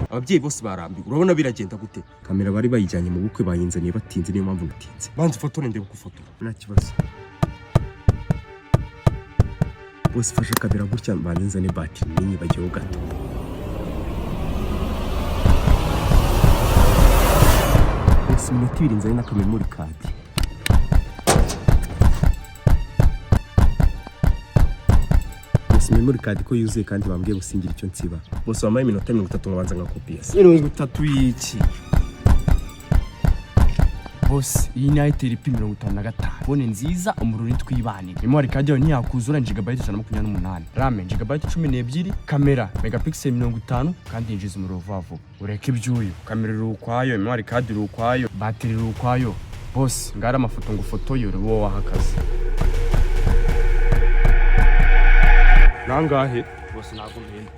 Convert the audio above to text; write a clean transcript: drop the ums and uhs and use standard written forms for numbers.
Ababyeyi bose barambiwe, urabona biragenda gute? Kamera bari bayijyanye mu bukwe, bayinzaniye batinze, niyo mpamvu natinze. Banza ufotore ndebe uko ufotora. Nta kibazo bose, fashe kamera gutya, mbanze nzane batiri ninyibagiweho gato. Bose, iminota 2 nzane n'aka memory card. Bose, memory card ko yuzuye kandi bambwiye gusingira icyo nsiba. Bose, wambaye iminota 30 nkabanza ngakopiya se. 30 y'iki? Bose, iyi ni itel P 55, phone nziza, umuriro twibanire. Memory card yayo ntiyakuzura, gigabyte 128, RAM gigabyte 12, kamera megapixel 50, kandi yinjiza umuriro vuba vuba. Ureke ibyuyo, kamera iri ukwayo, memory card iri ukwayo, batiri iri ukwayo. Bose, ngari amafoto ngo ufotoye, uri wowe wahakaze. Nangahe? Bose, ntabwo mpenda.